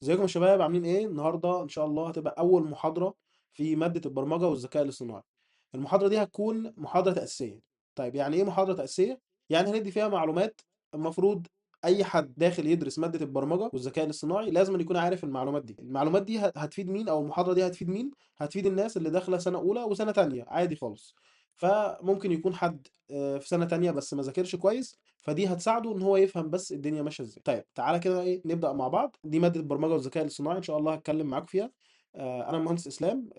ازيكم يا شباب، عاملين ايه النهارده؟ ان شاء الله هتبقى اول محاضرة في مادة البرمجة والذكاء الاصطناعي. المحاضرة دي هتكون محاضرة تأسيسية. طيب يعني ايه محاضرة تأسيسية؟ يعني هندي فيها معلومات المفروض اي حد داخل يدرس مادة البرمجة والذكاء الاصطناعي لازم أن يكون عارف المعلومات دي. المعلومات دي هتفيد مين، او المحاضرة دي هتفيد مين؟ هتفيد الناس اللي داخلة سنة اولى وسنة تانية عادي خالص. فممكن يكون حد في سنة تانية بس ما ذاكرش كويس، فدي هتساعده ان هو يفهم بس الدنيا ماشية ازاي. طيب تعالى كده ايه نبدا مع بعض. دي مادة البرمجة والذكاء الاصطناعي ان شاء الله هتكلم معاكم فيها. انا مهندس اسلام،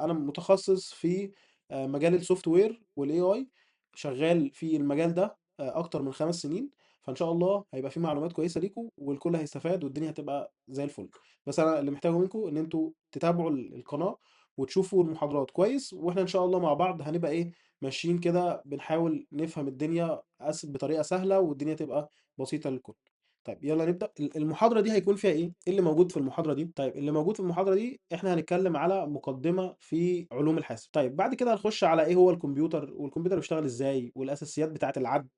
انا متخصص في مجال ال software وال AI، شغال في المجال ده اكتر من 5 سنين. فان شاء الله هيبقى في معلومات كويسة ليكم والكل هيستفاد والدنيا هتبقى زي الفل. بس انا اللي محتاجه منكم ان انتوا تتابعوا القناة وتشوفوا المحاضرات كويس، واحنا ان شاء الله مع بعض هنبقى ايه ماشيين كده، بنحاول نفهم الدنيا بطريقة سهلة والدنيا تبقى بسيطة للكل. طيب يلا نبدأ. المحاضرة دي هيكون فيها ايه؟ ايه اللي موجود في المحاضرة دي؟ طيب اللي موجود في المحاضرة دي احنا هنتكلم على مقدمة في علوم الحاسب. طيب بعد كده هنخش على ايه هو الكمبيوتر، والكمبيوتر بيشتغل ازاي، والاساسيات بتاعة العد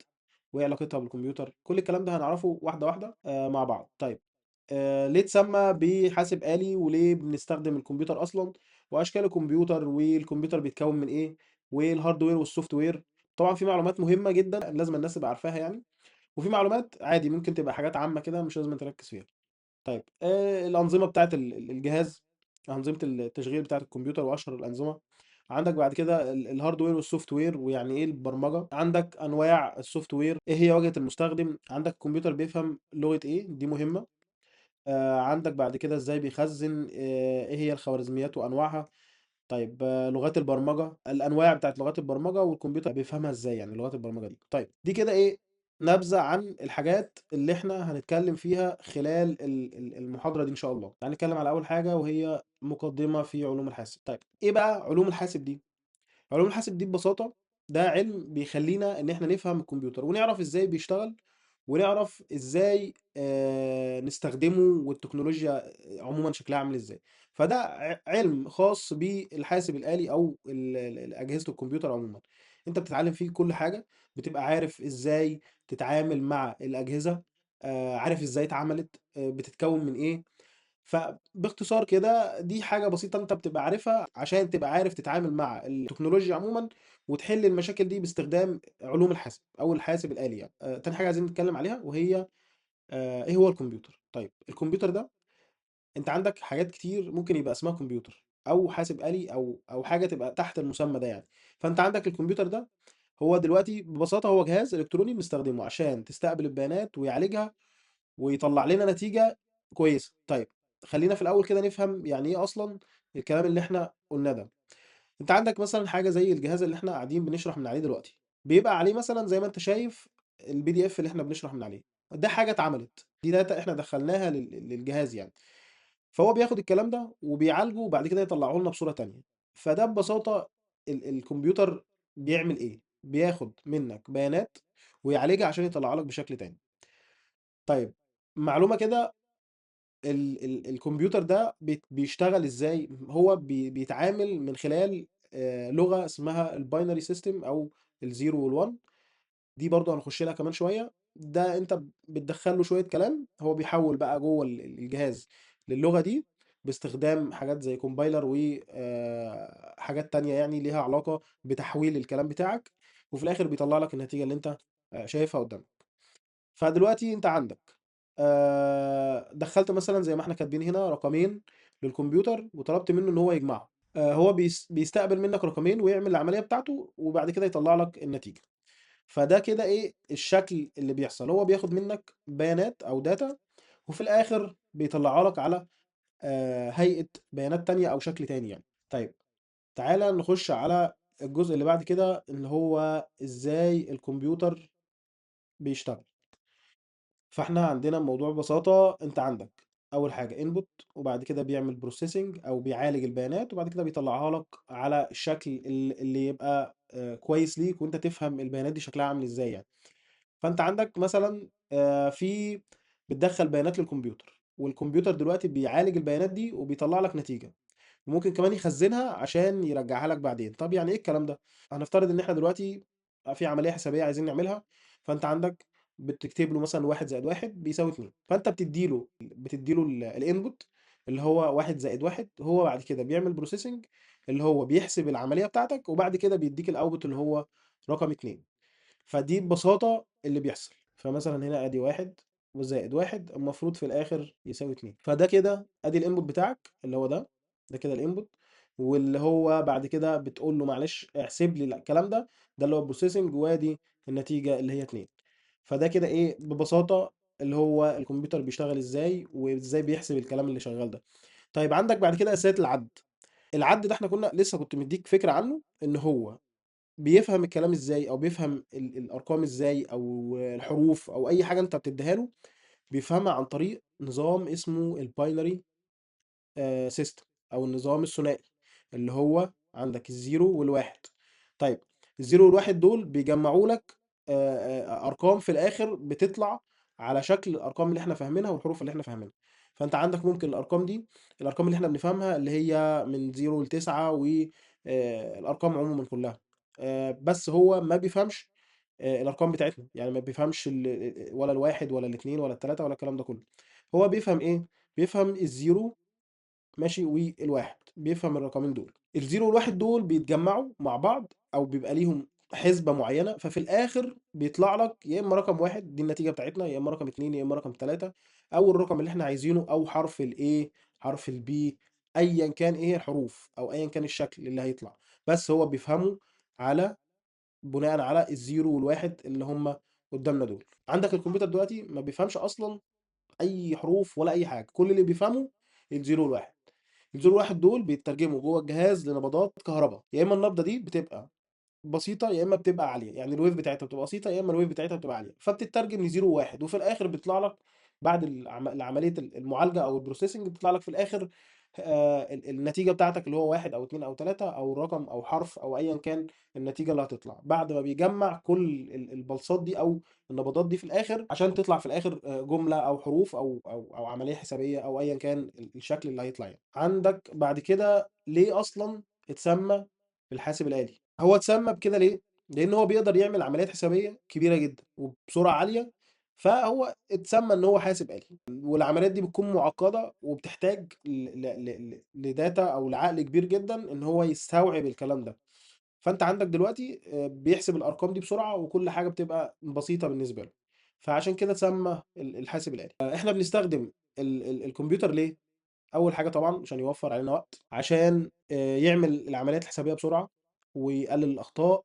وايه علاقتها بالكمبيوتر. كل الكلام ده هنعرفه واحدة واحدة مع بعض. طيب ليه اتسمى بحاسب آلي، وليه بنستخدم الكمبيوتر أصلا، وأشكال الكمبيوتر، والكمبيوتر بيتكون من إيه، وال hardware وال software. طبعا في معلومات مهمة جدا لازم الناس تبقى عارفاها يعني، وفي معلومات عادي ممكن تبقى حاجات عامة كده مش لازم تركز فيها. طيب الأنظمة بتاعت الجهاز، أنظمة التشغيل بتاعت الكمبيوتر وأشهر الأنظمة. عندك بعد كده ال hardware وال software، ويعني ايه البرمجة، عندك انواع ال software، ايه هي واجهه المستخدم، عندك الكمبيوتر بيفهم لغة ايه، دي مهمة. عندك بعد كده ازاي بيخزن، ايه هي الخوارزميات وانواعها. طيب لغات البرمجة، الانواع بتاعت لغات البرمجة والكمبيوتر بيفهمها ازاي يعني لغات البرمجة دي. طيب دي كده ايه نبذه عن الحاجات اللي احنا هنتكلم فيها خلال المحاضرة دي ان شاء الله. تعال نتكلم على اول حاجة وهي مقدمه في علوم الحاسب. طيب ايه بقى علوم الحاسب دي؟ علوم الحاسب دي ببساطة ده علم بيخلينا ان احنا نفهم الكمبيوتر ونعرف ازاي بيشتغل، ونعرف ازاي نستخدمه، والتكنولوجيا عموما شكلها عامل ازاي. فده علم خاص بالحاسب الآلي او اجهزة الكمبيوتر عموما. انت بتتعلم فيه كل حاجة، بتبقى عارف ازاي تتعامل مع الأجهزة، عارف ازاي اتعملت، بتتكون من ايه. فباختصار كده دي حاجة بسيطة انت بتبقى عارفها عشان تبقى عارف تتعامل مع التكنولوجيا عموما وتحل المشاكل دي باستخدام علوم الحاسب او الحاسب الآلي يعني. تاني حاجة عايزين نتكلم عليها وهي ايه هو الكمبيوتر. طيب الكمبيوتر ده انت عندك حاجات كتير ممكن يبقى اسمها كمبيوتر او حاسب آلي او حاجة تبقى تحت المسمى ده يعني. فانت عندك الكمبيوتر ده هو دلوقتي ببساطة هو جهاز إلكتروني بنستخدمه عشان تستقبل البيانات ويعالجها ويطلع لنا نتيجة كويسة. طيب خلينا في الأول كده نفهم يعني إيه أصلا الكلام اللي إحنا قلناه ده. أنت عندك مثلا حاجة زي الجهاز اللي إحنا قاعدين بنشرح من عليه دلوقتي، بيبقى عليه مثلا زي ما أنت شايف ال PDF اللي إحنا بنشرح من عليه، ده حاجة اتعملت، دي data إحنا دخلناها للجهاز يعني. فهو بياخد الكلام ده وبيعالجه وبعد كده يطلعه لنا بصورة تانية. فده ببساطة الكمبيوتر بيعمل إيه؟ بياخد منك بيانات ويعالجها عشان يطلعها لك بشكل تاني. طيب معلومة كده، الكمبيوتر ده بيشتغل ازاي؟ هو بيتعامل من خلال لغة اسمها ال binary system او ال zero وال one، دي برضو هنخش لها كمان شوية. ده انت بتدخل له شوية كلام، هو بيحول بقى جوه الجهاز للغة دي باستخدام حاجات زي compiler و حاجات تانية يعني ليها علاقة بتحويل الكلام بتاعك، وفي الآخر بيطلع لك النتيجة اللي انت شايفها قدامك. فدلوقتي انت عندك دخلت مثلا زي ما احنا كاتبين هنا رقمين للكمبيوتر وطلبت منه ان هو يجمعهم، هو بيستقبل منك رقمين ويعمل العملية بتاعته وبعد كده يطلع لك النتيجة. فده كده ايه الشكل اللي بيحصل، هو بياخد منك بيانات او data وفي الاخر بيطلعها لك على هيئة بيانات تانية او شكل تاني يعني. طيب تعالى نخش على الجزء اللي بعد كده اللي هو ازاي الكمبيوتر بيشتغل. فاحنا عندنا الموضوع ببساطة، انت عندك اول حاجة input، وبعد كده بيعمل processing او بيعالج البيانات، وبعد كده بيطلعها لك على الشكل اللي يبقى كويس ليك وانت تفهم البيانات دي شكلها عامل ازاي يعني. فانت عندك مثلا في بتدخل بيانات للكمبيوتر، والكمبيوتر دلوقتي بيعالج البيانات دي وبيطلع لك نتيجة، وممكن كمان يخزنها عشان يرجعها لك بعدين. طب يعني ايه الكلام ده؟ هنفترض ان احنا دلوقتي في عملية حسابية عايزين نعملها، فانت عندك بتكتب له مثلا 1 زائد 1 بيساوي 2. فانت بتدي له ال input اللي هو 1 زائد 1، هو بعد كده بيعمل processing اللي هو بيحسب العملية بتاعتك، وبعد كده بيديك ال output اللي هو رقم 2. فدي ببساطة اللي بيحصل. فمثلا هنا ادي 1 وزائد 1 المفروض في الاخر يساوي 2. فده كده ادي ال input بتاعك اللي هو ده كده ال input، واللي هو بعد كده بتقول له معلش احسب لي الكلام ده، ده اللي هو ال processing، وادي النتيجة اللي هي 2. فده كده ايه ببساطة اللي هو الكمبيوتر بيشتغل ازاي وازاي بيحسب الكلام اللي شغال ده. طيب عندك بعد كده اساسيات العد. العد ده احنا كنا لسه كنت مديك فكرة عنه، ان هو بيفهم الكلام ازاي، او بيفهم الارقام ازاي، او الحروف، او اي حاجة انت بتديها له بيفهمها عن طريق نظام اسمه ال binary system، او النظام الثنائي، اللي هو عندك ال zero والواحد. طيب ال zero والواحد دول بيجمعوا لك ارقام في الاخر بتطلع على شكل الارقام اللي احنا فاهمينها والحروف اللي احنا فاهمينها. فانت عندك ممكن الارقام دي، الارقام اللي احنا بنفهمها اللي هي من 0 ل 9 والارقام عموما كلها، بس هو ما بيفهمش الارقام بتاعتنا، يعني ما بيفهمش ولا الواحد ولا الاثنين ولا الثلاثة ولا الكلام ده كله. هو بيفهم ايه؟ بيفهم ال zero ماشي والواحد، بيفهم الرقمين دول. ال zero والواحد دول بيتجمعوا مع بعض او بيبقى ليهم حسبة معينة، ففي الاخر بيطلع لك يا اما رقم 1 دي النتيجة بتاعتنا، يا اما رقم 2، يا اما رقم 3، او الرقم اللي احنا عايزينه، او حرف ال A، حرف ال B، ايا كان ايه الحروف او ايا كان الشكل اللي هيطلع، بس هو بيفهمه على بناء على ال zero والواحد اللي هم قدامنا دول. عندك الكمبيوتر دلوقتي ما بيفهمش اصلا اي حروف ولا اي حاجة، كل اللي بيفهمه ال zero والواحد. ال zero والواحد دول بيترجموا جوه الجهاز لنبضات كهرباء، يا اما النبضه دي بتبقى بسيطة يا اما بتبقى عالية، يعني ال wave بتاعتها بتبقى بسيطة يا اما ال wave بتاعتها بتبقى عالية، فبتترجم ل zero وواحد، وفي الاخر بيطلع لك بعد عملية المعالجة او ال processing بتطلع لك في الاخر النتيجة بتاعتك اللي هو 1 او 2 او 3 او رقم او حرف او ايا كان النتيجة اللي هتطلع بعد ما بيجمع كل البلصات دي او النبضات دي في الاخر، عشان تطلع في الاخر جملة او حروف او او او عملية حسابيه او ايا كان الشكل اللي هيطلع يعني. عندك بعد كده ليه اصلا اتسمى بالحاسب الآلي؟ هو اتسمى بكده ليه؟ لان هو بيقدر يعمل عمليات حسابيه كبيرة جدا وبسرعة عالية، فهو اتسمى ان هو حاسب آلي. والعمليات دي بتكون معقدة وبتحتاج ل data او لعقل كبير جدا ان هو يستوعب الكلام ده. فانت عندك دلوقتي بيحسب الارقام دي بسرعة وكل حاجة بتبقى بسيطة بالنسبة له، فعشان كده اتسمى الحاسب الآلي. احنا بنستخدم الكمبيوتر ليه؟ اول حاجة طبعا عشان يوفر علينا وقت، عشان يعمل العمليات الحسابيه بسرعة ويقلل الاخطاء،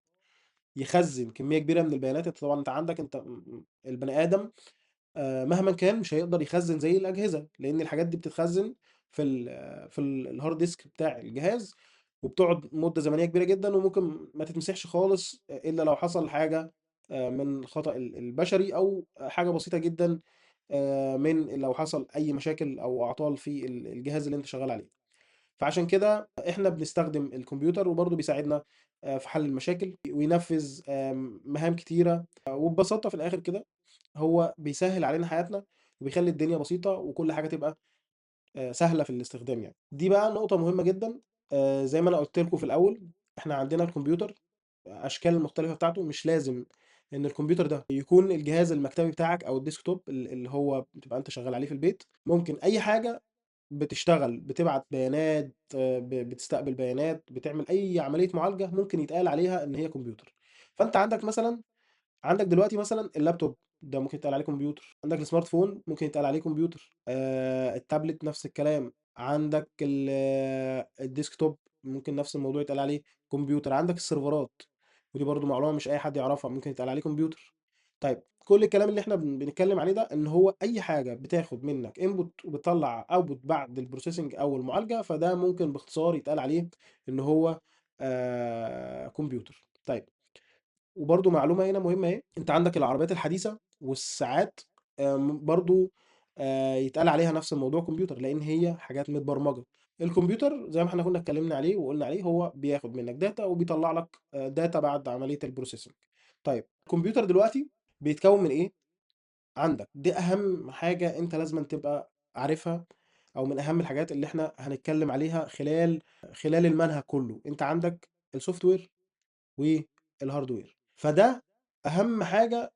يخزن كمية كبيرة من البيانات. انت طبعا انت عندك انت البني ادم مهما كان مش هيقدر يخزن زي الاجهزة، لان الحاجات دي بتتخزن في ال hard disk بتاع الجهاز، وبتقعد مده زمنية كبيرة جدا، وممكن ما تتمسحش خالص الا لو حصل حاجة من الخطأ البشري، او حاجة بسيطة جدا من لو حصل اي مشاكل او اعطال في الجهاز اللي انت شغال عليه. فعشان كده احنا بنستخدم الكمبيوتر، وبرضه بيساعدنا في حل المشاكل وينفذ مهام كتيرة. وببساطة في الآخر كده هو بيسهل علينا حياتنا وبيخلي الدنيا بسيطة وكل حاجة تبقى سهلة في الاستخدام يعني. دي بقى نقطة مهمة جدا. زي ما أنا قلت لكم في الأول، احنا عندنا الكمبيوتر أشكال المختلفة بتاعته، مش لازم إن الكمبيوتر ده يكون الجهاز المكتبي بتاعك أو ال desktop اللي هو بتبقى أنت شغال عليه في البيت. ممكن أي حاجة بتشتغل، بتبعت بيانات، بتستقبل بيانات، بتعمل اي عملية معالجة ممكن يتقال عليها ان هي كمبيوتر. فانت عندك مثلا، عندك دلوقتي مثلا اللابتوب ده ممكن يتقال عليه كمبيوتر، عندك ال smartphone ممكن يتقال عليه كمبيوتر، التابلت نفس الكلام، عندك ال desktop ممكن نفس الموضوع يتقال عليه كمبيوتر، عندك السيرفرات ودي برضو معلومة مش اي حد يعرفها، ممكن يتقال عليه كمبيوتر. طيب كل الكلام اللي احنا بنتكلم عليه ده ان هو اي حاجة بتاخد منك input وبتطلع output بعد ال processing او المعالجة، فده ممكن باختصار يتقال عليه ان هو كمبيوتر. طيب وبرده معلومة هنا مهمة اهي، انت عندك العربيات الحديثة والساعات برضو يتقال عليها نفس الموضوع كمبيوتر، لان هي حاجات متبرمجه. الكمبيوتر زي ما احنا كنا اتكلمنا عليه وقلنا عليه هو بياخد منك data وبيطلع لك data بعد عملية ال processing. طيب الكمبيوتر دلوقتي بيتكون من ايه؟ عندك دي اهم حاجة انت لازم تبقى عارفها، او من اهم الحاجات اللي احنا هنتكلم عليها خلال المنهج كله. انت عندك ال software وال hardware، فده اهم حاجة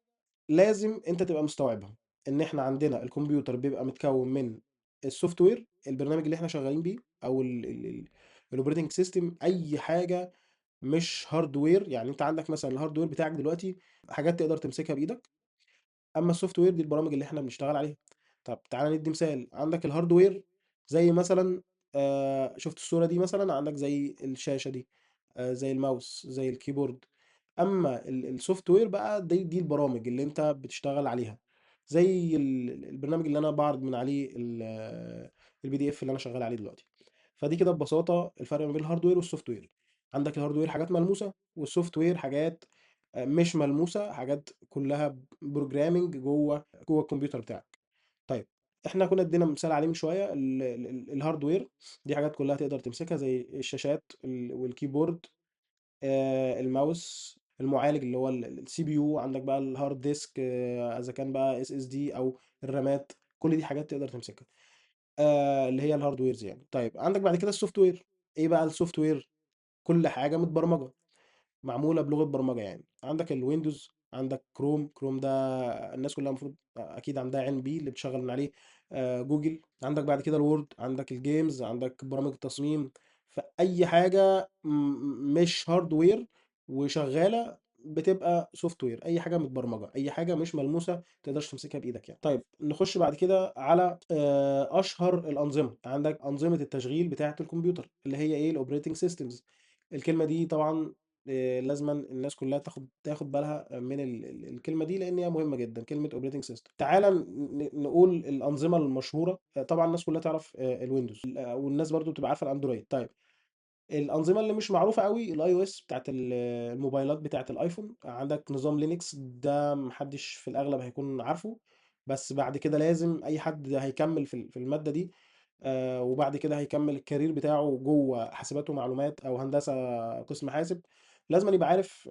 لازم انت تبقى مستوعبها، ان احنا عندنا الكمبيوتر بيبقى متكون من ال software، البرنامج اللي احنا شغالين بيه، او ال operating system، اي حاجة مش hardware. يعني انت عندك مثلا ال hardware بتاعك دلوقتي حاجات تقدر تمسكها بايدك، اما ال software دي البرامج اللي احنا بنشتغل عليها. طب تعالى ندي مثال. عندك ال hardware زي مثلا شفت الصورة دي مثلا، عندك زي الشاشة دي، زي الماوس، زي ال keyboard. اما ال software بقى دي البرامج اللي انت بتشتغل عليها، زي البرنامج اللي انا بعرض من عليه ال PDF اللي انا شغال عليه دلوقتي. فدي كده ببساطة الفرق ما بين ال hardware وال software. عندك ال hardware حاجات ملموسة، وال software حاجات مش ملموسة، حاجات كلها programming جوه الكمبيوتر بتاعك. طيب احنا كنا ادينا مثال عليه من شوية، ال hardware دي حاجات كلها تقدر تمسكها، زي الشاشات وال keyboard، الماوس، المعالج اللي هو ال CPU، عندك بقى ال hard disk، اذا كان بقى SSD او الرامات، كل دي حاجات تقدر تمسكها، اللي هي ال hardwares يعني. طيب عندك بعد كده ال software. ايه بقى ال software؟ كل حاجة متبرمجه، معمولة بلغه برمجة يعني. عندك ال Windows، عندك Chrome. Chrome ده الناس كلها المفروض اكيد عندها علم بيه، اللي بتشغل من عليه جوجل. عندك بعد كده ال Word، عندك ال games، عندك برامج التصميم. فاي حاجة مش hardware وشغالة بتبقى software، اي حاجة متبرمجه، اي حاجة مش ملموسة ما تقدرش تمسكها بايدك يعني. طيب نخش بعد كده على اشهر الانظمة. عندك انظمة التشغيل بتاعه الكمبيوتر اللي هي ايه؟ ال operating systems. الكلمة دي طبعا لازما الناس كلها تاخد بالها من الكلمة دي، لان هي مهمة جدا، كلمة operating system. تعال نقول الانظمة المشهورة. طبعا الناس كلها تعرف ال Windows، والناس برضو بتبقى عارفه ال Android. طيب الانظمة اللي مش معروفة قوي، ال iOS بتاعت الموبايلات بتاعت ال iPhone. عندك نظام Linux، ده محدش في الاغلب هيكون عارفه، بس بعد كده لازم اي حد هيكمل في المادة دي، وبعد كده هيكمل ال career بتاعه جوه حاسبات ومعلومات او هندسة قسم حاسب، لازم يبقى عارف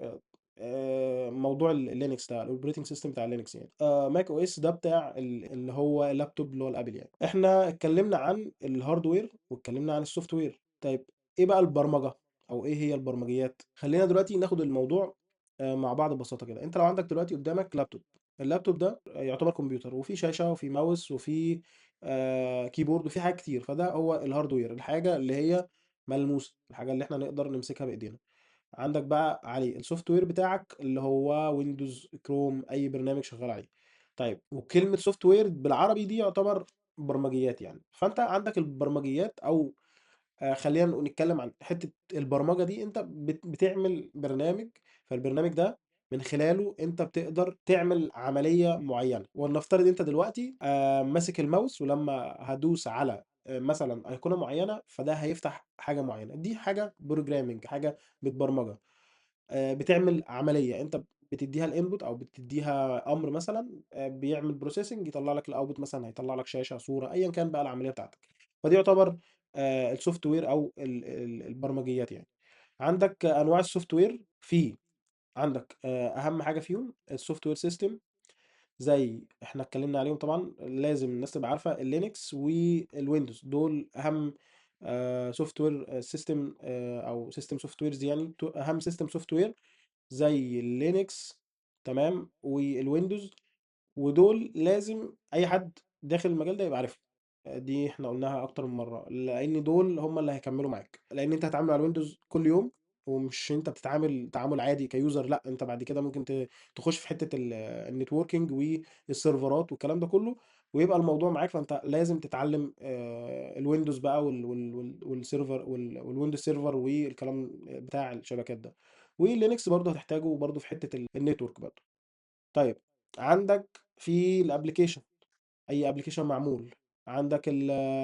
موضوع ال Linux ده، ال operating system بتاع ال Linux يعني. Mac OS ده بتاع اللي هو اللابتوب اللي هو ال Apple يعني. احنا اتكلمنا عن ال hardware واتكلمنا عن ال software. طيب ايه بقى البرمجة، او ايه هي البرمجيات؟ خلينا دلوقتي ناخد الموضوع مع بعض ببساطة كده. انت لو عندك دلوقتي قدامك لابتوب، اللابتوب ده يعتبر كمبيوتر، وفي شاشة وفي ماوس وفي keyboard وفي حاجات كتير. فده هو ال hardware، الحاجة اللي هي ملموسة، الحاجة اللي احنا نقدر نمسكها بايدينا. عندك بقى عليه ال software بتاعك اللي هو Windows، Chrome، اي برنامج شغال عليه. طيب وكلمه software بالعربي دي يعتبر برمجيات يعني. فانت عندك البرمجيات، او خلينا نتكلم عن حتة البرمجة دي. انت بتعمل برنامج، فالبرنامج ده من خلاله انت بتقدر تعمل عملية معينة. ولنفترض انت دلوقتي ماسك الماوس، ولما هدوس على مثلا ايقونة معينة، فده هيفتح حاجة معينة. دي حاجة programming، حاجة متبرمجة، بتعمل عملية انت بتديها ال input او بتديها امر مثلا، بيعمل processing يطلع لك ال output، مثلا هيطلع لك شاشة، صورة، ايا كان بقى العملية بتاعتك. فدي يعتبر ال software او البرمجيات يعني. عندك انواع ال software، في عندك اهم حاجة فيهم ال software system، زي احنا اتكلمنا عليهم طبعا، لازم الناس تبقى عارفه ال Linux وال Windows، دول اهم software system او system softwares يعني، اهم system software زي ال Linux تمام وال Windows، ودول لازم اي حد داخل المجال ده يبقى عارفهم. دي احنا قلناها اكتر من مرة، لان دول هم اللي هيكملوا معاك، لان انت هتتعامل على ال Windows كل يوم، ومش انت بتتعامل تعامل عادي ك user، لا انت بعد كده ممكن تخش في حتة ال networking والسيرفرات والكلام ده كله، ويبقى الموضوع معاك. فانت لازم تتعلم ال Windows بقى وال server وال Windows Server والكلام بتاع الشبكات ده. وال Linux برضه هتحتاجه برضه في حتة ال network برضه. طيب عندك في ال application، اي application معمول، عندك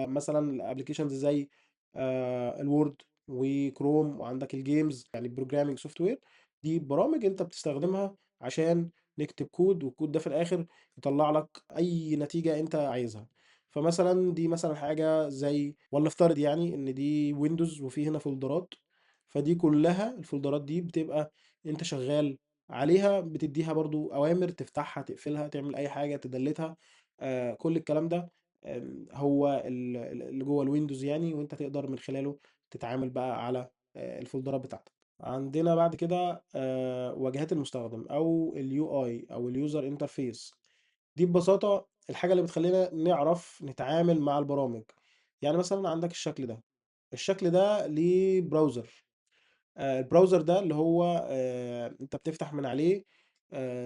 مثلا ال applications زي ال Word و Chrome، وعندك ال games، يعني programming software. دي برامج انت بتستخدمها عشان نكتب كود، والكود ده في الاخر يطلع لك اي نتيجة انت عايزها. فمثلا دي مثلا حاجة زي، ولا افترض يعني ان دي Windows وفي هنا فولدرات، فدي كلها الفولدرات دي بتبقى انت شغال عليها، بتديها برضو اوامر تفتحها تقفلها تعمل اي حاجة تدلتها، كل الكلام ده هو اللي جوه ال Windows يعني، وانت تقدر من خلاله تتعامل بقى على الفولدرات بتاعتك. عندنا بعد كده واجهات المستخدم او ال UI او ال user interface. دي ببساطة الحاجة اللي بتخلينا نعرف نتعامل مع البرامج. يعني مثلا عندك الشكل ده، الشكل ده ليه browser. ال browser ده اللي هو انت بتفتح من عليه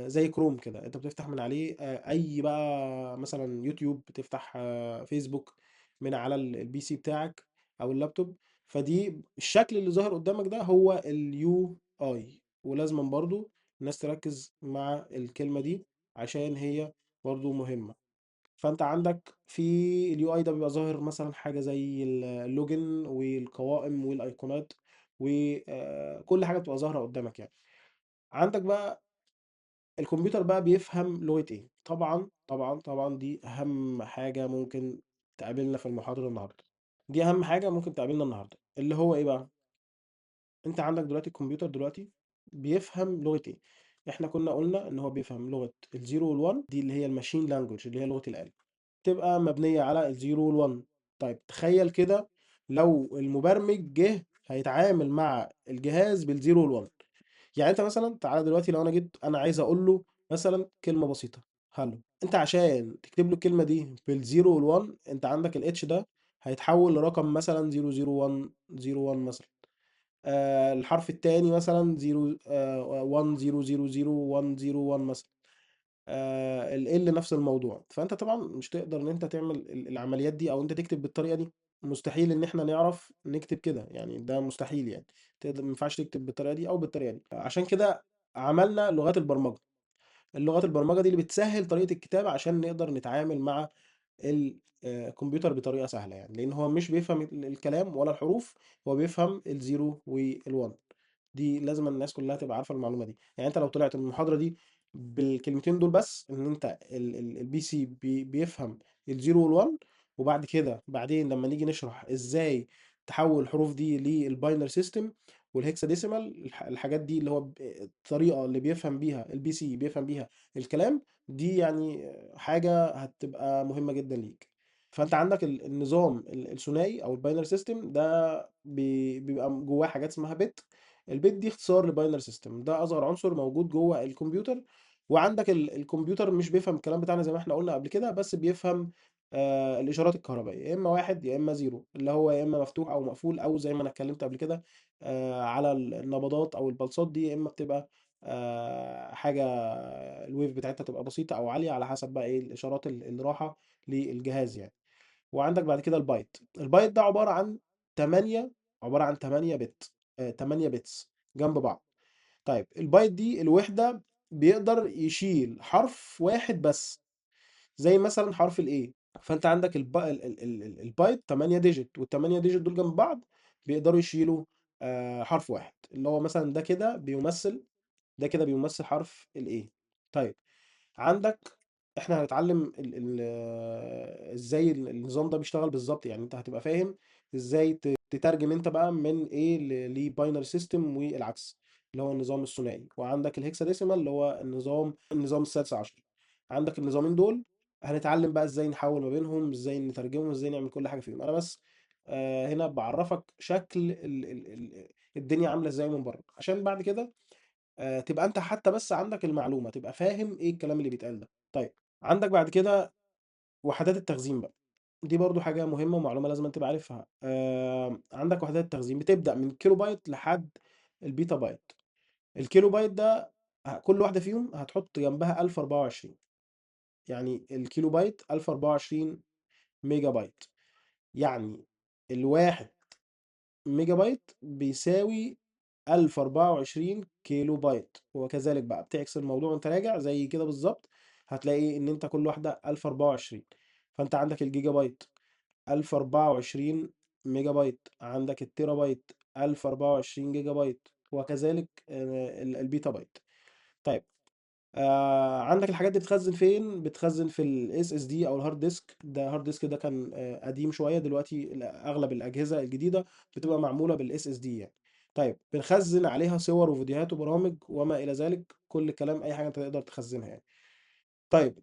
زي كروم كده، انت بتفتح من عليه اي بقى مثلا يوتيوب، بتفتح فيسبوك من على ال PC بتاعك او اللابتوب. فدي الشكل اللي ظاهر قدامك ده هو ال UI. ولازم برضو الناس تركز مع الكلمة دي عشان هي برضو مهمة. فانت عندك في ال UI ده بيبقى ظاهر مثلا حاجة زي ال login والقوائم والايقونات وكل حاجة بتبقى ظاهرة قدامك يعني. عندك بقى الكمبيوتر بقى بيفهم لغة ايه؟ طبعا طبعا طبعا دي اهم حاجة ممكن تقابلنا في المحاضرة النهاردة، دي اهم حاجة ممكن تقابلنا النهاردة، اللي هو ايه بقى؟ انت عندك دلوقتي الكمبيوتر دلوقتي بيفهم لغة ايه؟ احنا كنا قلنا ان هو بيفهم لغة ال zero وال one، دي اللي هي ال machine language اللي هي لغة الآلة، تبقى مبنية على ال zero وال one. طيب تخيل كده لو المبرمج جه هيتعامل مع الجهاز بال zero وال one. يعني انت مثلا تعالى دلوقتي لو انا جيت انا عايز اقول له مثلا كلمة بسيطة hello، انت عشان تكتب له الكلمة دي بال zero وال one انت عندك ال H ده هيتحول لرقم مثلا 00101 مثلا، الحرف التاني مثلا 0، 1 0 0 0 1 0 1 مثلا، ال L نفس الموضوع. فانت طبعا مش تقدر ان انت تعمل العمليات دي او انت تكتب بالطريقة دي، مستحيل ان احنا نعرف نكتب كده يعني، ده مستحيل يعني، ما ينفعش تكتب بالطريقة دي او بالطريقة دي. عشان كده عملنا لغات البرمجة. اللغات البرمجة دي اللي بتسهل طريقة الكتابة عشان نقدر نتعامل مع الكمبيوتر بطريقة سهلة يعني، لأن هو مش بيفهم الكلام ولا الحروف، هو بيفهم ال zero وال one. دي لازم الناس كلها تبقى عارفة المعلومة دي. يعني انت لو طلعت من المحاضرة دي بالكلمتين دول بس، ان انت ال PC بيفهم ال zero وال one، وبعد كده بعدين لما نيجي نشرح ازاي تحول الحروف دي لل binary system وال hexadecimal، الحاجات دي اللي هو الطريقة اللي بيفهم بيها ال PC بيفهم بيها الكلام دي، يعني حاجة هتبقى مهمة جدا ليك. فانت عندك النظام الثنائي او ال binary system ده بيبقى جواه حاجات اسمها bit. ال bit دي اختصار ل binary system، ده اصغر عنصر موجود جوه الكمبيوتر. وعندك الكمبيوتر مش بيفهم الكلام بتاعنا زي ما احنا قلنا قبل كده، بس بيفهم الاشارات الكهربائيه، يا اما واحد يا اما zero، اللي هو يا اما مفتوح او مقفول، او زي ما انا اتكلمت قبل كده على النبضات او البلصات دي، يا اما بتبقى حاجه ال wave بتاعتها تبقى بسيطه او عاليه على حسب بقى ايه الاشارات اللي راحه للجهاز يعني. وعندك بعد كده ال byte. ال byte ده عباره عن 8، عباره عن 8 bit، 8 bits جنب بعض. طيب البايت دي الوحده بيقدر يشيل حرف واحد بس، زي مثلا حرف ال A. فانت عندك البايت 8 digit، وال8 digit دول جنب بعض بيقدروا يشيلوا حرف واحد، اللي هو مثلا ده كده بيمثل، ده كده بيمثل حرف ال A. طيب عندك احنا هنتعلم ازاي النظام ده بيشتغل بالظبط، يعني انت هتبقى فاهم ازاي تترجم انت بقى من ايه ل binary system والعكس، اللي هو النظام الثنائي. وعندك ال hexadecimal اللي هو النظام السادس عشر. عندك النظامين دول هنتعلم بقى ازاي نحول ما بينهم، ازاي نترجمهم، ازاي نعمل كل حاجة فيهم. انا بس هنا بعرفك شكل الدنيا عاملة ازاي من بره، عشان بعد كده تبقى انت حتى بس عندك المعلومة، تبقى فاهم ايه الكلام اللي بيتقال ده. طيب عندك بعد كده وحدات التخزين بقى، دي برضو حاجة مهمة ومعلومة لازم تبقى عارفها. عندك وحدات التخزين بتبدأ من كيلو بايت لحد البيتا بايت. الكيلو بايت ده كل واحدة فيهم هتحط جنبها 1024، يعني الكيلو بايت 1024 ميجا بايت، يعني الواحد ميجا بايت بيساوي 1024 كيلو بايت. وكذلك بقى بتعكس الموضوع وانت راجع زي كده بالظبط، هتلاقي ان انت كل واحدة 1024. فانت عندك الجيجا بايت 1024 ميجا بايت، عندك التيرا بايت 1024 جيجا بايت، وكذلك البيتا بايت. طيب عندك الحاجات دي بتخزن فين؟ بتخزن في ال SSD او ال hard disk. ده hard disk ده كان قديم شويه، دلوقتي اغلب الاجهزه الجديده بتبقى معموله بال SSD يعني. طيب بنخزن عليها صور وفيديوهات وبرامج وما الى ذلك، كل الكلام اي حاجه انت تقدر تخزنها يعني. طيب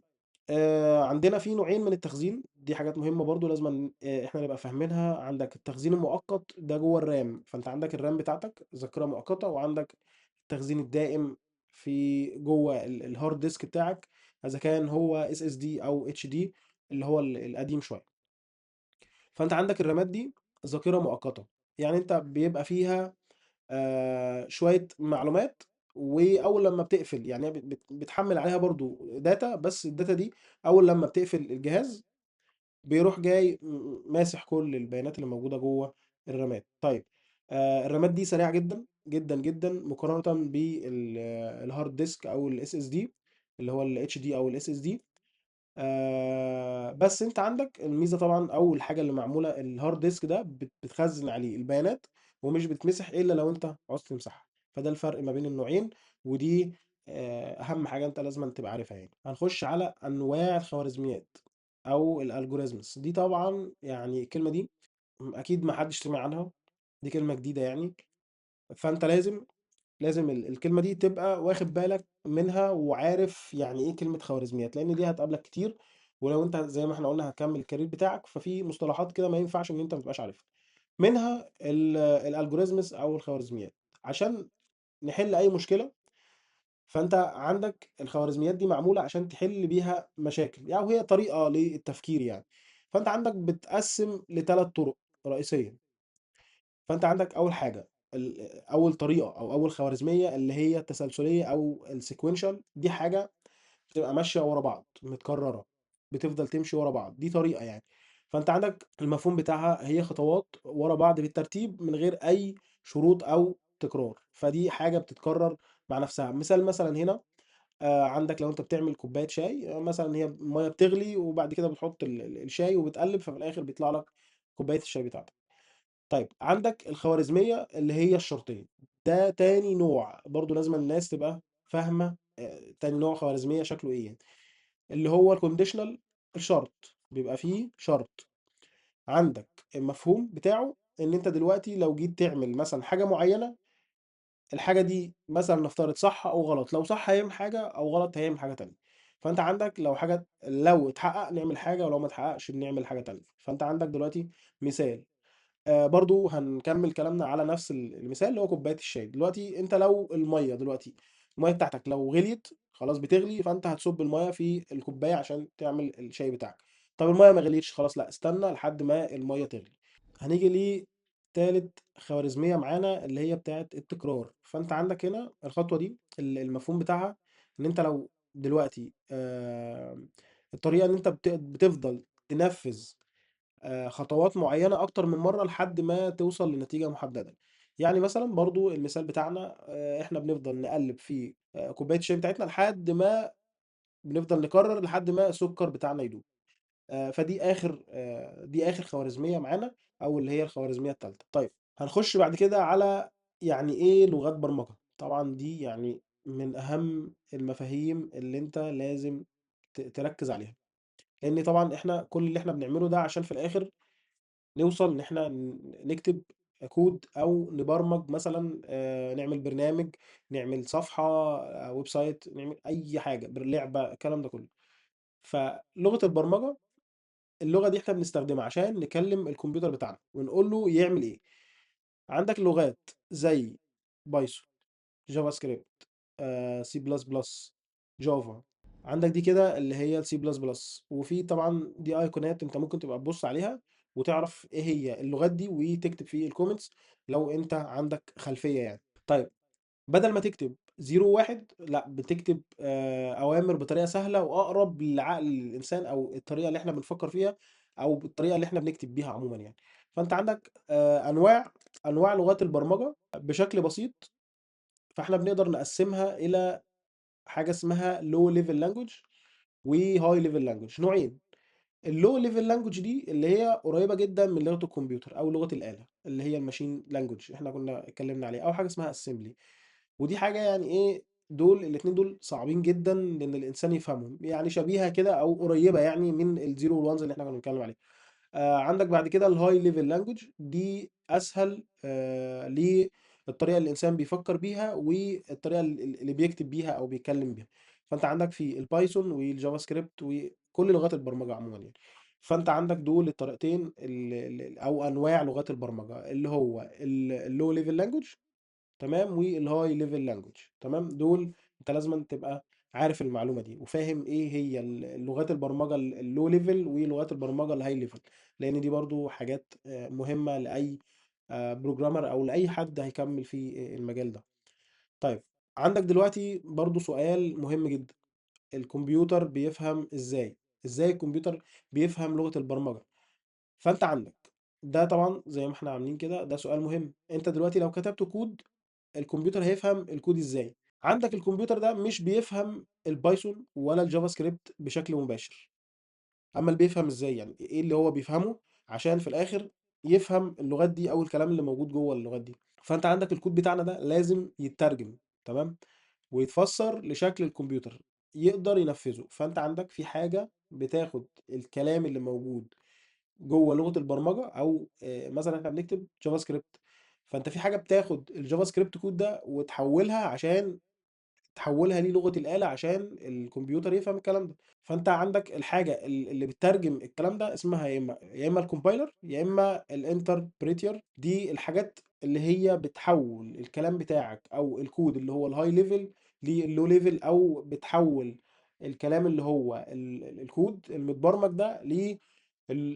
عندنا في نوعين من التخزين، دي حاجات مهمة برضه لازمًا إحنا نبقى فاهمينها. عندك التخزين المؤقت ده جوه ال RAM، فأنت عندك ال RAM بتاعتك ذاكرة مؤقتة، وعندك التخزين الدائم في جوه ال hard disk بتاعك، إذا كان هو SSD أو HD اللي هو القديم شوية. فأنت عندك الرامات دي ذاكرة مؤقتة، يعني أنت بيبقى فيها شوية معلومات، وأول لما بتقفل يعني هي بتحمل عليها برضو data، بس ال data دي أول لما بتقفل الجهاز بيروح جاي ماسح كل البيانات اللي موجودة جوه الرامات. الرامات دي سريعة جدا جدا جدا مقارنة بال hard disk أو ال SSD اللي هو ال HD أو ال SSD. بس انت عندك الميزة طبعا، اول حاجة اللي معمولة ال hard disk ده بتخزن عليه البيانات ومش بتمسح الا لو انت عاوز تمسحها. فده الفرق ما بين النوعين، ودي اهم حاجة انت لازم تبقى عارفها. هنخش على انواع الخوارزميات او ال algorithms. دي طبعا الكلمة دي اكيد ما حدش سمع عنها، دي كلمة جديدة يعني، فانت لازم الكلمة دي تبقى واخد بالك منها وعارف يعني ايه كلمة خوارزميات، لان دي هتقابلك كتير، ولو انت زي ما احنا قلنا هتكمل ال career بتاعك، ففي مصطلحات كده ما ينفعش ان انت ما تبقاش عارفها، منها ال algorithms او الخوارزميات. عشان نحل اي مشكلة، فانت عندك الخوارزميات دي معمولة عشان تحل بيها مشاكل، وهي طريقة للتفكير. فانت عندك بتقسم لثلاث طرق رئيسية. فانت عندك اول حاجة، اول طريقة او اول خوارزمية اللي هي التسلسلية او ال sequential، دي حاجة بتبقى ماشية ورا بعض متكررة، بتفضل تمشي ورا بعض، دي طريقة. فانت عندك المفهوم بتاعها هي خطوات ورا بعض بالترتيب من غير اي شروط او تكرار، فدي حاجة بتتكرر مع نفسها. مثال مثلا هنا، عندك لو انت بتعمل كوباية شاي، مثلا هي المية بتغلي وبعد كده بتحط الشاي وبتقلب، ففي الاخر بيطلع لك كوباية الشاي بتاعتك. عندك الخوارزمية اللي هي الشرطية، ده تاني نوع برضو لازم الناس تبقى فاهمة، تاني نوع خوارزمية شكله ايه يعني، اللي هو ال conditional، الشرط، بيبقى فيه شرط. عندك المفهوم بتاعه ان انت دلوقتي لو جيت تعمل مثلا حاجة معينة، الحاجة دي مثلا نفترض صح او غلط، لو صح هيعمل حاجة او غلط هيعمل حاجة تانية. فانت عندك لو اتحقق نعمل حاجة، ولو ما اتحققش بنعمل حاجة تانية. فانت عندك دلوقتي مثال، برضو هنكمل كلامنا على نفس المثال اللي هو كوباية الشاي. دلوقتي انت لو المية، دلوقتي المية بتاعتك لو غليت خلاص بتغلي، فانت هتصب المية في الكوباية عشان تعمل الشاي بتاعك. طب المية ما غليتش، خلاص لا استنى لحد ما المية تغلي. هنيجي لتالت خوارزمية معانا اللي هي بتاعت التكرار. فانت عندك هنا الخطوة دي المفهوم بتاعها ان انت لو دلوقتي، الطريقة ان انت بتفضل تنفذ، خطوات معينة أكتر من مرة لحد ما توصل لنتيجة محددة. مثلا برضو المثال بتاعنا، احنا بنفضل نقلب في، كوباية الشاي بتاعتنا لحد ما بنفضل نكرر لحد ما السكر بتاعنا يدوب. فدي آخر خوارزمية معانا، أو اللي هي الخوارزمية التالتة. هنخش بعد كده على يعني إيه لغات برمجة. طبعا دي من أهم المفاهيم اللي أنت لازم تركز عليها، لأن طبعا إحنا كل اللي إحنا بنعمله ده عشان في الآخر نوصل إن إحنا نكتب كود أو نبرمج مثلا، نعمل برنامج، نعمل صفحة، website، نعمل أي حاجة، لعبة، الكلام ده كله. فلغة البرمجة اللغة دي إحنا بنستخدمها عشان نكلم الكمبيوتر بتاعنا ونقول له يعمل إيه. عندك لغات زي بايثون، جافا سكريبت، سي بلس بلس، جافا. عندك دي كده اللي هي السي بلس بلس، وفي طبعا دي ايقونات انت ممكن تبقى تبص عليها وتعرف ايه هي اللغات دي وتكتب في ال comments لو انت عندك خلفية. بدل ما تكتب 0 1، لا بتكتب، اوامر بطريقة سهلة واقرب لعقل الانسان، او الطريقة اللي احنا بنفكر فيها، او بالطريقة اللي احنا بنكتب بيها عموما. فانت عندك، انواع لغات البرمجة بشكل بسيط، فاحنا بنقدر نقسمها الى حاجة اسمها low level language و high level language، نوعين. ال low level language دي اللي هي قريبة جدا من لغة الكمبيوتر أو لغة الآلة اللي هي ال machine language احنا كنا اتكلمنا عليها، أو حاجة اسمها assembly. ودي حاجة يعني إيه، دول الاتنين دول صعبين جدا لأن الإنسان يفهمهم، يعني شبيهة كده أو قريبة من ال zero وال ones اللي احنا كنا بنتكلم عليها. عندك بعد كده ال high level language، دي أسهل، للطريقة اللي الإنسان بيفكر بيها والطريقة اللي بيكتب بيها أو بيتكلم بيها. فأنت عندك في البايثون والجافا سكريبت كل لغات البرمجة عموما يعني. فانت عندك دول الطريقتين او انواع لغات البرمجة، اللي هو ال low level language، تمام، وال high level language. تمام، دول انت لازم تبقى عارف المعلومة دي وفاهم ايه هي لغات البرمجة ال low level ولغات البرمجة ال high level، لان دي برضو حاجات مهمة لاي programmer او لاي حد هيكمل في المجال ده. طيب عندك دلوقتي برضو سؤال مهم جدا، الكمبيوتر بيفهم ازاي؟ ازاي الكمبيوتر بيفهم لغة البرمجة؟ فانت عندك ده طبعا زي ما احنا عاملين كده، ده سؤال مهم. انت دلوقتي لو كتبت كود الكمبيوتر هيفهم الكود ازاي؟ عندك الكمبيوتر ده مش بيفهم ال Python ولا ال JavaScript بشكل مباشر. اما اللي بيفهم ازاي، يعني ايه اللي هو بيفهمه عشان في الاخر يفهم اللغات دي او الكلام اللي موجود جوه اللغات دي؟ فانت عندك الكود بتاعنا ده لازم يترجم، تمام، ويتفسر لشكل الكمبيوتر يقدر ينفذه. فانت عندك في حاجة بتاخد الكلام اللي موجود جوه لغة البرمجة، او مثلا احنا بنكتب JavaScript، فانت في حاجة بتاخد ال JavaScript code ده وتحولها عشان تحولها للغة الآلة عشان الكمبيوتر يفهم الكلام ده. فانت عندك الحاجة اللي بتترجم الكلام ده اسمها يا اما ال compiler يا اما ال interpreter. دي الحاجات اللي هي بتحول الكلام بتاعك او الكود اللي هو ال high level لل low level، او بتحول الكلام اللي هو الكود المتبرمج ده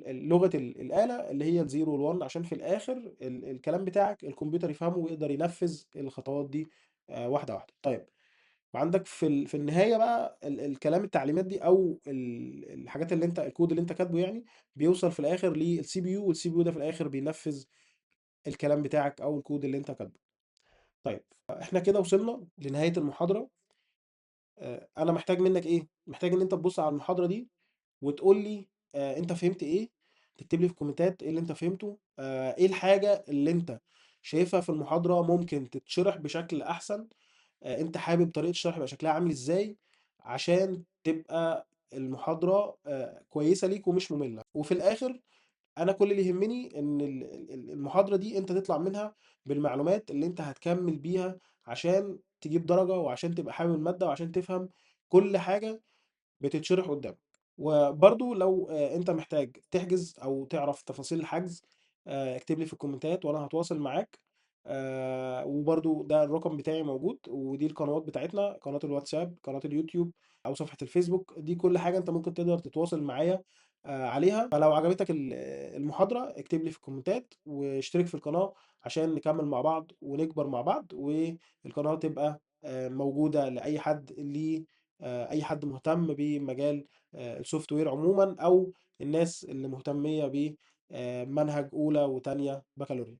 لغة الآلة اللي هي ال zero وال one، عشان في الآخر الكلام بتاعك الكمبيوتر يفهمه ويقدر ينفذ الخطوات دي واحدة واحدة. طيب وعندك في النهاية بقى الكلام التعليمات دي أو الحاجات اللي أنت الكود اللي أنت كاتبه يعني بيوصل في الآخر لل CPU، وال CPU ده في الآخر بينفذ الكلام بتاعك أو الكود اللي أنت كاتبه. طيب احنا كده وصلنا لنهاية المحاضرة. أنا محتاج منك إيه؟ محتاج إن أنت تبص على المحاضرة دي وتقول لي أنت فهمت إيه، تكتب لي في الكومنتات إيه اللي أنت فهمته، إيه الحاجة اللي أنت شايفها في المحاضرة ممكن تتشرح بشكل أحسن، أنت حابب طريقة الشرح يبقى شكلها عامل إزاي عشان تبقى المحاضرة كويسة ليك ومش مملة. وفي الآخر أنا كل اللي يهمني إن المحاضرة دي أنت تطلع منها بالمعلومات اللي أنت هتكمل بيها عشان تجيب درجة وعشان تبقى حابب المادة وعشان تفهم كل حاجة بتتشرح قدامك. وبرضو لو أنت محتاج تحجز أو تعرف تفاصيل الحجز، اكتب لي في الكومنتات وأنا هتواصل معاك. وبرضو ده الرقم بتاعي موجود، ودي القنوات بتاعتنا، قناة الواتساب، قناة اليوتيوب، أو صفحة الفيسبوك. دي كل حاجة أنت ممكن تقدر تتواصل معايا عليها. فلو عجبتك المحاضرة اكتب لي في الكومنتات واشترك في القناة عشان نكمل مع بعض ونكبر مع بعض، والقناة تبقى موجودة لأي حد اللي أي حد مهتم بمجال ال software عموما، أو الناس اللي مهتمية بمنهج أولى وتانية بكالوريا.